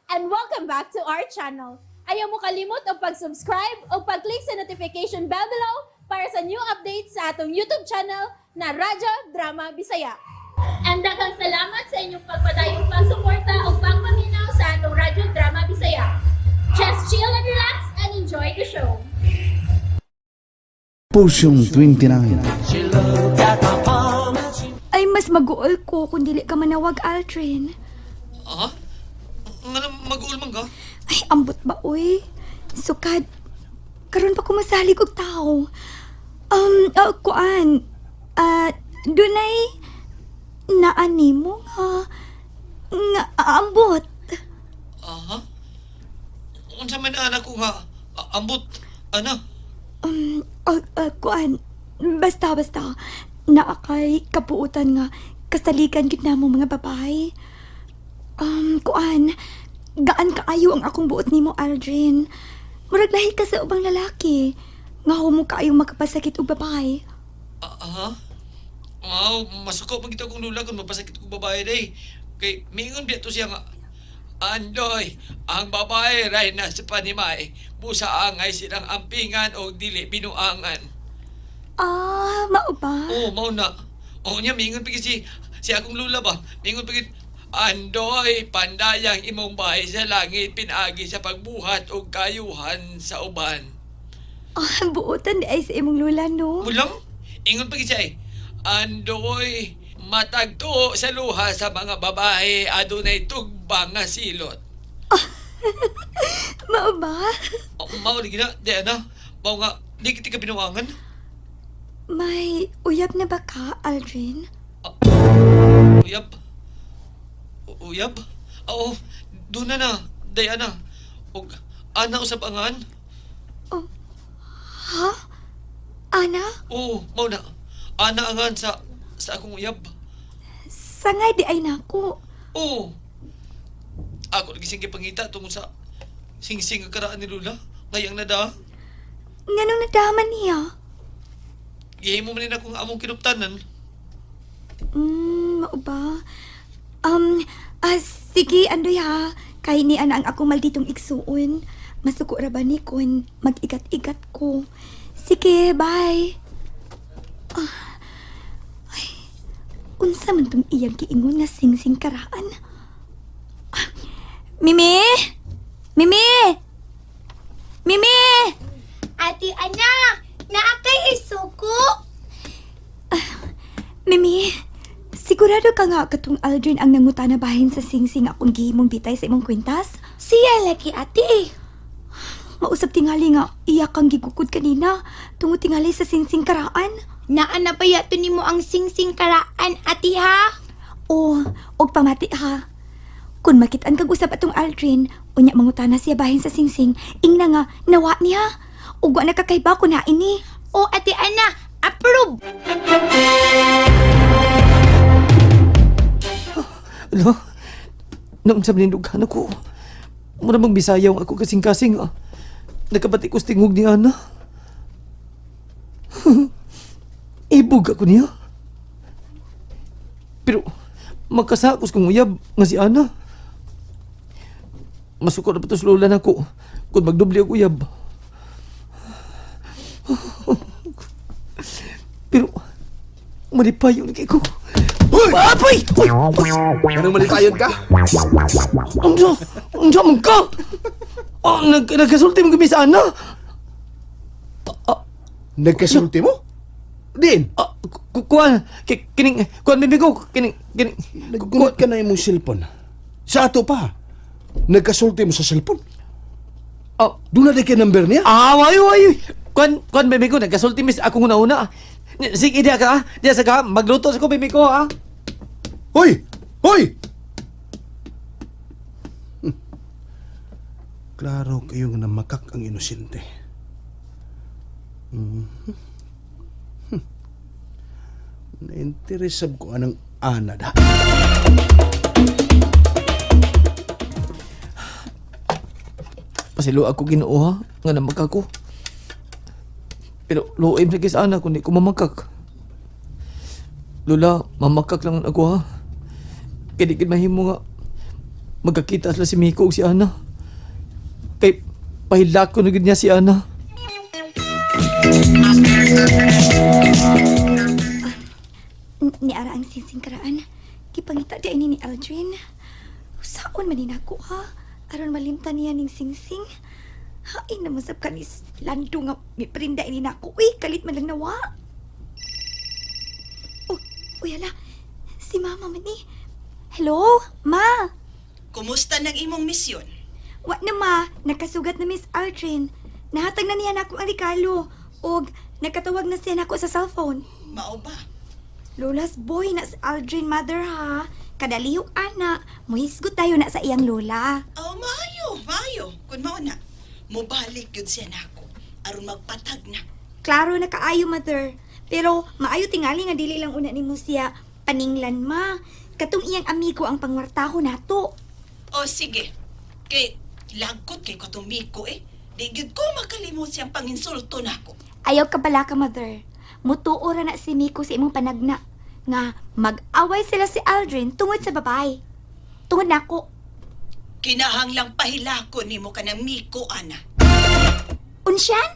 And welcome back to our channel. Ayaw mo kalimot og pag-subscribe o pag-click sa notification bell below para sa new updates sa atong YouTube channel na Radyo Drama Bisaya. And daghang salamat sa inyong pagpadayong pagsuporta o pagpaminaw sa atong Radyo Drama Bisaya. Just chill and relax and enjoy the show. Potion 29. Ay, mas mag-uol ko kung dili ka manawag, Aldrin. Ha? Nga na mag-uul man ka? Ay, ambot ba, oy? Sukad, karon pa ko masalig og tao. Kuan, dunay naani mo nga ambot. Aha? Unsa man anak ko nga ambot, ana? Kuan, basta, basta, naa kay kabuutan nga kasaligan gid namo mga babae. Kuan, gaan kaayo ang akong buot nimo, Aldrin. Murag lahi ka sa ubang lalaki. Nga humo kaayo makapasakit og babae. Aha? Wow, masuko pag ito kong lula kung mapasakit ko babae day. Kay mingon biya to siya nga, "Andoy, ang babae ray na sa panimay, busa angay silang ampingan o dili binuangan." Ah, mao ba? Oo, mao na. Oo niya, mingon pigi si akong lula ba? Mingon pigi, "Andoy, pandayang imong bahay sa langit, pinagi sa pagbuhat o kayuhan sa uban." Ah, buotan di ay sa imong lula, no? Mulang, ingon pigi siya eh, "Andoy, matagto sa luha sa mga babae, adunay tugbang nga silot." Mao ba? O, mao lagi na, di ana, mao nga, di kita ka binuangan. May uyab na ba ka, Aldrin? Uyab. Uyab? Oo, doon na na, Diana. Og, ana usab angan. Ha? Ana? Oo, mao na. Ana angan sa akong uyab. Sangay di ay nako. Oo. Ako lagi siyang gipangita tungod sa singsing nga karaan ni Lula. Ngayang nada. Nganong nadaman niya? Gihimo man ni akong among kinuptanan. Mao ba? Sige, andoy ha. Kay ni ana ang akong malditong igsuon. Masuko ra ba ni kun mag-igat-igat ko. Sige, bye. Ah, ay, unsa man tong iyang giingon nga singsing karaan? Ah, Mimi! Mimi! Mimi! Ate Ana, naa kay isuko? Mimi, sigurado ka nga katong Aldrin ang nangutana bahin sa singsing akong gihimong bitay sa imong kwintas? Siya lagi, ate. Mausap tingali nga iya kang gigukod kanina tungod tingali sa singsing karaan. Naa na ba yato nimo ang singsing karaan, ate ha? O, og pamati ha. Kung makitaan kag usap atong Aldrin, unya mangutana siya bahin sa singsing, ingna nga nawa niya. Ug wa nakakaiba ko na ini. O Ate Ana, approve! Ano? Naunsa man nindughan ako. Mura bang Bisayaw ako kasing-kasing ah. Nakabati ko sa tingog ni Ana. Ibog ako niya. Pero magkasakos kong uyab nga si Ana. Masuko na pa to sa lola nako kung magdubli og uyab. Pero malipayon kay ko. Hoy! Apoy! Uy! Anong malipayon ka? Unsa? Unsa man ka? Oh, nagkasulti mo kami sa ana. Nagkasulti mo? Din, Ah, kuan, kining kuan bibi ko, kining kining naggunot ka na imong cellphone. Sa ato pa. Nagkasulti mo sa cellphone. Oh, Doon na di kay number niya. ah, wayo wayo. Kuan kuan bibi ko, nagkasulti mis ako una-una. Sige, diya ka, ah. Diya sa ka, magluto sa ko bibi ko, ah. Hoy! Hoy! Klaro kayong namakak ang inosente. Mhm. Nainteresab ko anang ana da. Pasilo ako Ginoo ha, nga namakak ko. Pero luoy sa kis ana kundi ko mamakak. Lola, mamakak lang ako ha. Kaya di gid mahimo nga Magkakita sila si Miko ug si Ana. Kay pahilak ko na gid niya si Ana. Niara ang singsing karaan. Gipangita di ini ni Aldrin. Saon man ni nako ha? Aron malimtan niya ning singsing. Hain na masab ka ni Lando nga miprinda ini nako. Uy, kalit man lang nawa. Oh, uy ala. Si mama man ni. Hello, ma. Kumusta nang imong misyon? Wa na ma, nakasugat na Miss Aldrin. Nahatag na niya nako ang regalo. Og nakatawag na siya nako sa cellphone. Mao ba? Lola's boy na si Aldrin mother ha. Kadalihok ana, muhisgot tayo na sa iyang lola. Oh, maayo, maayo. Kun mao na, mobalik gyud siya nako aron magpatag na. Klaro na kaayo mother. Pero maayo tingali nga dili lang una nimo siya paninglan ma. Katong iyang amigo ang pangwartaho nato. O sige. Kay lagkot kay katong Miko eh. Di gyud ko makalimot siyang panginsulto nako. Ayaw ka bala ka mother. Mutuo ra na si Miko sa imong panagna nga mag-away sila si Aldrin tungod sa babae. Tungod nako. Kinahanglang pahilakon nimo kanang Miko ana. Unsyan?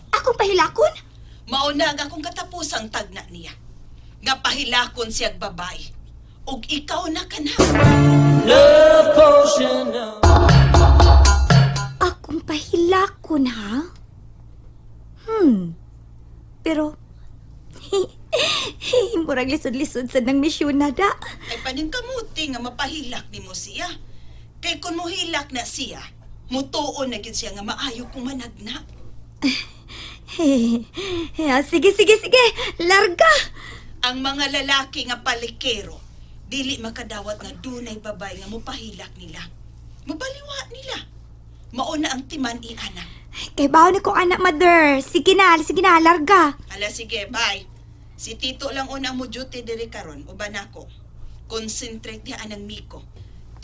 Akong pahilakon? Mao na ang akong katapusang tagna niya. Nga pahilakon siyag babae. Ug ikaw na kana. Akong pahilakon, ha? Pero, murag lisod-lisod sa nang misyon na da. Ay paningkamuti nga mapahilak nimo siya. Kay kun mohilak na siya, mutuon na gyud siya nga maayo kung managna. Sige, sige, sige. Larga! Ang mga lalaki nga palikero, dili makadawat nga dunay babay nga mupahilak nila. Mubaliwa nila. Mauna ang timan iana. Kay baon ni ko anak, mother. Sige na, larga. Ala sige, bye. Si Tito lang una mo duty diri karon, uban ako. Concentrate diha anang Miko.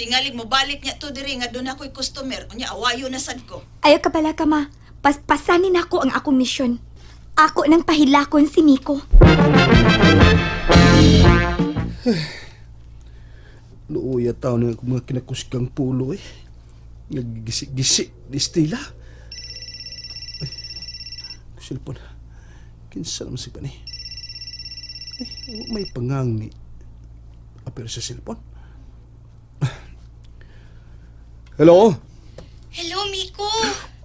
Tingalig mo balik niya to diri nga doon ako'y customer, unya awayo na sad ko. Ayaw ka pala ka, ma. Paspasanin ako ang akong misyon. Ako nang pahilakon si Miko. Luoya tao na akong mga kinakusgang pulo eh. Nagigisi-gisi ni Stila. Ay, cellphone. Kinsa naman si Pani. Ay, may pangang ni. Apero sa cellphone. Hello? Hello, Miko.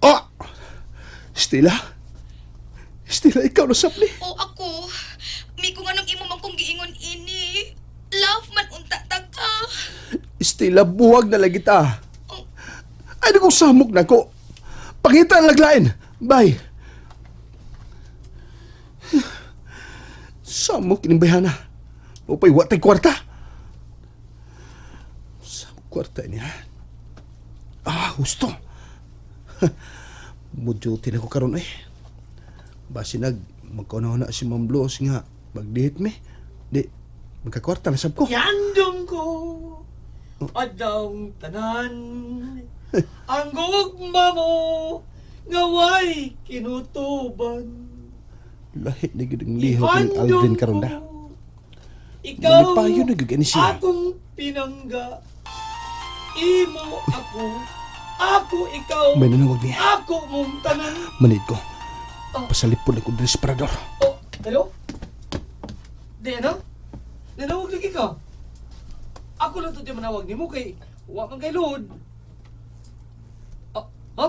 Oh! Stila? Stila, ikaw na sapli. O ako. Miko nga nang imo man kong giingon ini. Love man unta ta ka. Stila, buwag na lagi ta. Ay, nagong samok na ko. Pakita ang laglain. Bye. Samok ining bayhana. Upay, watay kwarta. Samok kwarta niya. Ah, husto. Mudyuti na ko karon eh. Basi nag, magkauna na si Ma'am Blos nga, magdihit mi. Di, magkakwarta na sab ko. Yandong ko adlaw tanan ang gugma mo nga way kinutuban. Lahi na gyud ang lihok ng Aldrin karon da. Ikaw Malipayo na gyud ani siya. akong pinangga. Imo ako, ako ikaw, May nanawag niya. ako mong tanan. Manid ko. Pasalipon ako diri sa parador. Oh, hello? Di ano? Nanawag lagi ka? Ako lang to di manawag nimo kay wa man kay load. Ah, ha?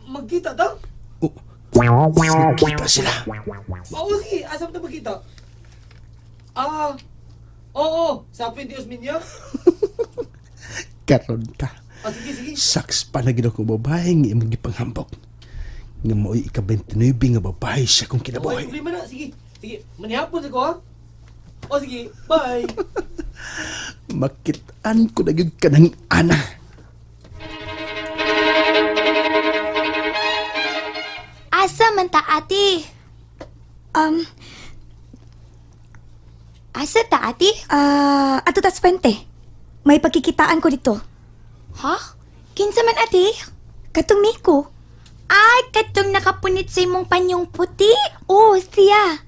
Magkita ta? Oh, nakita sila. Oo, sige. Asa mo ta magkita? Ah, oo, sa Fuente Osmeña. Karon ta. Ah, sige, sige. Saks pa na gid ako babae nga imong gipanghambok. Nga mao'y ika-29 nga babae siya kong Okay, kinabuhi. problema na. Sige, sige. Manihapon sa ko, ha? O, sige. Bye. Makitaan ko na gyud kanang ana. Asa man ta ate? Asa ta ate? Ato tas Fuente. May pagkikitaan ko dito. Ha? Kinsa man ate? Katong Miko. Ay, katong nakapunit sa imong panyong puti. Oh, siya.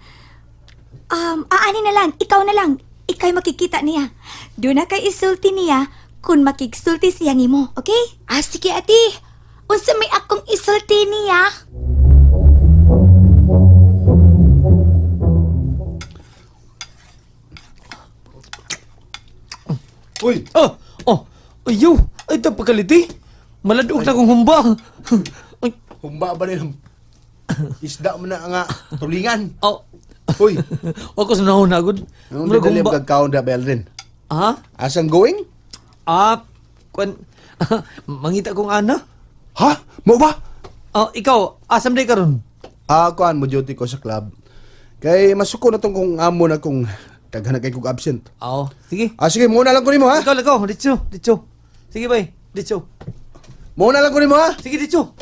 Aani na lang, ikaw na lang. Ika'y makikita niya. Doon na kay isulti niya Kung makigsulti siya nimo, okay? Ah, sige ate. Unsa may akong isulti niya? Uy! Oh, oh, ayaw. Ay, tapakaliti. Maladog na kong humba. Ay, Humba ba nilang isda mo na nga tulingan? oh. Uy! Ako sa nahon na, good. Anong Murag didali humba. ang kagkaon da, Beldrin? Ha? Asang going? Ah, kwan. Mangita kong ana. Ha? Mo ba? Oh, ikaw, asam day karon? Ah, kuan mo duty ko sa club. Kay masuko na tong kung amo na kung daghan na kay kong absent. Oo, sige. Ah, sige, muna lang ko nimo ha. Ikaw, ikaw, ditso, ditso. Sige, bay, ditso. Muna lang ko nimo ha. Sige, ditso.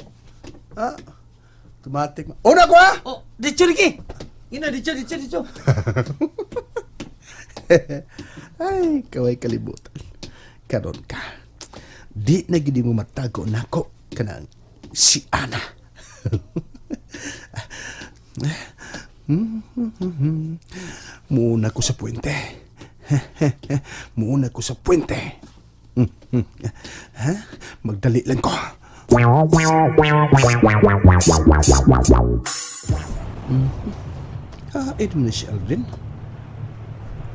Ah. Automatic. Una ko ha. Oh, ditso lagi. Ina, ditso, ditso, ditso. Ay, kaway kalibutan. Karon ka. Di na gid mo matago nako kanang si Ana. Muna ko sa puente. Muna ko sa puente. Ha? Magdali lang ko. Ah, ito na si Alvin.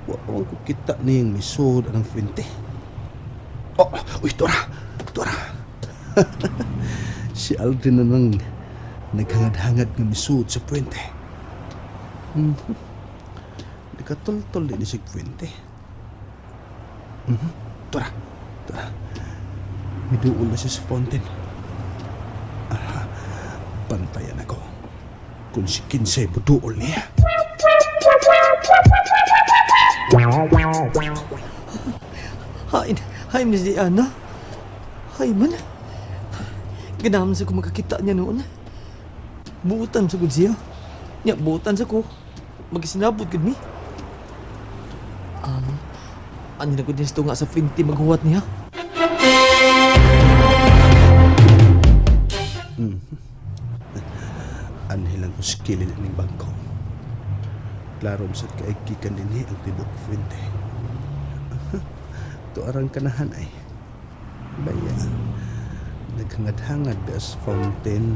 Wa ko kita niyang misod ang fuente. Oh, uy, tora! Tora! Si Aldrin na nang naghangad-hangad nga misod sa puente. Nakatultol din siya puente. Tora! Tora! Miduol na siya sa fountain. Aha, bantayan ako. Kung si Kinsey buduol niya. Hain, hain ni si Ana. Hay man. Ganahan sa ko makakita niya noon. Buutan sa gud siya. Nya, buutan sa ko. Magsinabot gud mi. Ano na gud niya nga sa finti maghuwat niya? Anhilang ko skilin ining bangko. Klaro sad kay gikan dinhi ang tibok fuente. Tuarang kanahan ay. Baya. Naghangad-hangad as fountain.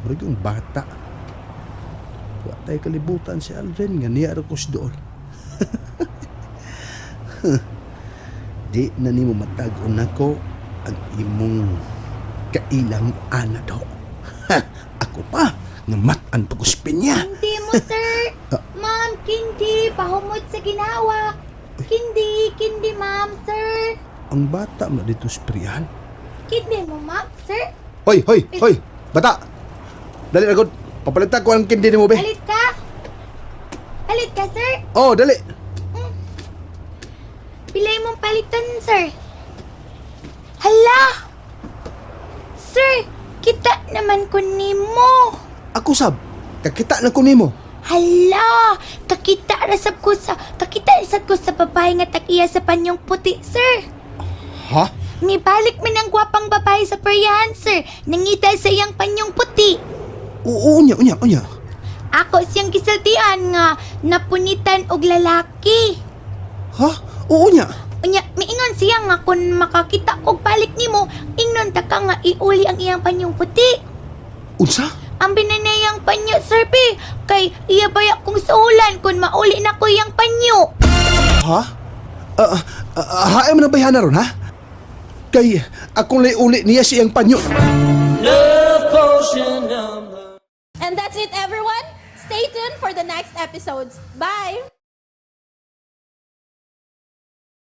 Murag yung bata. Wa tay kalibutan si Aldrin nga niya ra ko si dool. Di na nimo matag-on nako ang imong kailang ana do. Ha, ako pa nga mat-an pag-uspin niya. Hindi mo, sir. Ma'am, kindi. Pahumot sa ginawa. Kindi, kindi, ma'am, sir. Ang bata man dito sa Priyan. Kindi mo, ma'am, sir. Hoy, hoy, hoy! Bata! Dali na gud. Papalitan ko ang kindi nimo be. Alit ka. Alit ka, sir. Oh, dali. Pilay mong palitan, sir. Hala! Sir, kita naman ko nimo. Ako sab. Kakita na ko nimo. Hala! Kakita rasab ko sa kakita rasab ko sa babae nga takiya sa panyong puti, sir. Ha? Nibalik man ang gwapang babae sa peryahan, sir. Nangita sa iyang panyong puti. Oo, unya, unya, unya. Ako siyang gisultian nga napunitan og lalaki. Ha? Oo, unya. Unya, miingon siya nga kung makakita og balik nimo, ingnon ta ka nga iuli ang iyang panyong puti. Unsa? Ang binanayang panyo, sir P, kay iya baya kong suhulan kung mauli na ko iyang panyo. Ha? Ah, ah, ah, haay mo na bayhana ron, ha? Kay akong uli niya siyang panyo. And that's it, everyone. Stay tuned for the next episodes. Bye!